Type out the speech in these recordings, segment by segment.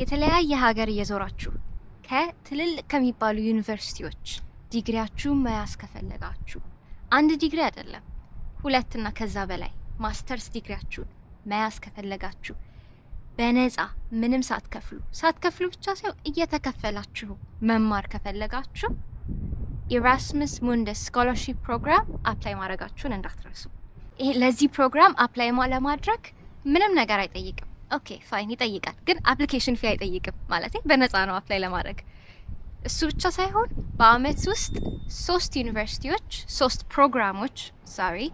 የተለያየ ሀገር እየዞራችሁ ከትልልቅ ከሚባሉ ዩኒቨርሲቲዎች ዲግሪያችሁን መያዝ ከፈለጋችሁ፣ አንድ ዲግሪ አይደለም፣ ሁለትና ከዛ በላይ ማስተርስ ዲግሪያችሁን መያዝ ከፈለጋችሁ፣ በነፃ ምንም ሳትከፍሉ፣ ሳትከፍሉ ብቻ ሳይሆን እየተከፈላችሁ መማር ከፈለጋችሁ Erasmus Mundus scholarship program apply ማድረጋችሁን እንዳትረሱ። ይሄ ለዚህ ፕሮግራም apply ለማድረግ ምንም ነገር አይጠይቅም። Okay, fine፣ ይጠይቃል፣ ግን application fee አይጠይቅም። ማለት በነፃ ነው apply ለማድረግ። እሱ ብቻ ሳይሆን በአመት ውስጥ ሶስት ዩኒቨርሲቲዎች፣ ሶስት ፕሮግራሞች፣ sorry፣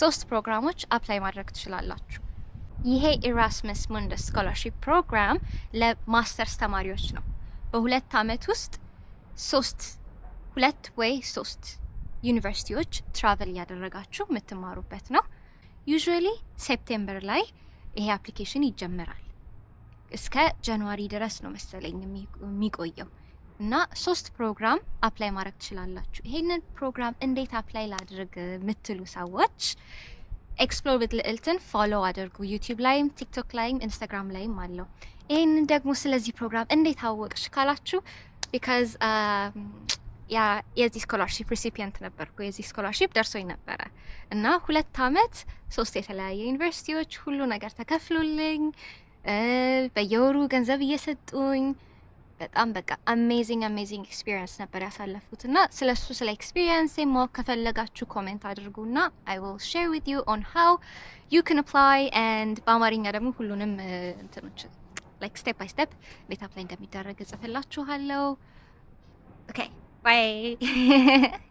ሶስት ፕሮግራሞች apply ማድረግ ትችላላችሁ። ይሄ Erasmus Mundus scholarship program ለ ማስተርስ ተማሪዎች ነው። በ2 አመት ውስጥ ሶስት፣ ሁለት ወይ ሶስት ዩኒቨርሲቲዎች travel እያደረጋችሁ የምትማሩበት ነው። Usually September ላይ ይሄ application ይጀምራል። እስከ January ድረስ ነው መሰለኝ የሚቆየው እና ሶስት ፕሮግራም apply ማድረግ ትችላላችሁ። ይሄንን ፕሮግራም እንዴት apply ላድርግ የምትሉ ሰዎች Explore with ልዕልትን follow አድርጉ። YouTube ላይም፣ TikTok ላይም፣ Instagram ላይም አለው። ይህንን ደግሞ ስለዚህ ፕሮግራም እንዴት አወቅሽ ካላችሁ because yeah፣ የዚህ scholarship recipient ነበርኩ። የዚህ scholarship ደርሶኝ ነበረ እና 2 አመት ሶስት የተለያየ ዩኒቨርሲቲዎች ሁሉ ነገር ተከፍሎልኝ፣ በየወሩ ገንዘብ እየሰጡኝ፣ በጣም በቃ amazing, amazing experience ነበር ያሳለፍኩት። እና ስለ እሱ፣ ስለ experience ማወቅ ከፈለጋችሁ comment አድርጉና I will share with you on how you can apply and በአማርኛ ደግሞ ሁሉንም እንትኖች like step by step እንዴት apply እንደሚደረግ እጽፍላችኋለሁ። Okay, bye.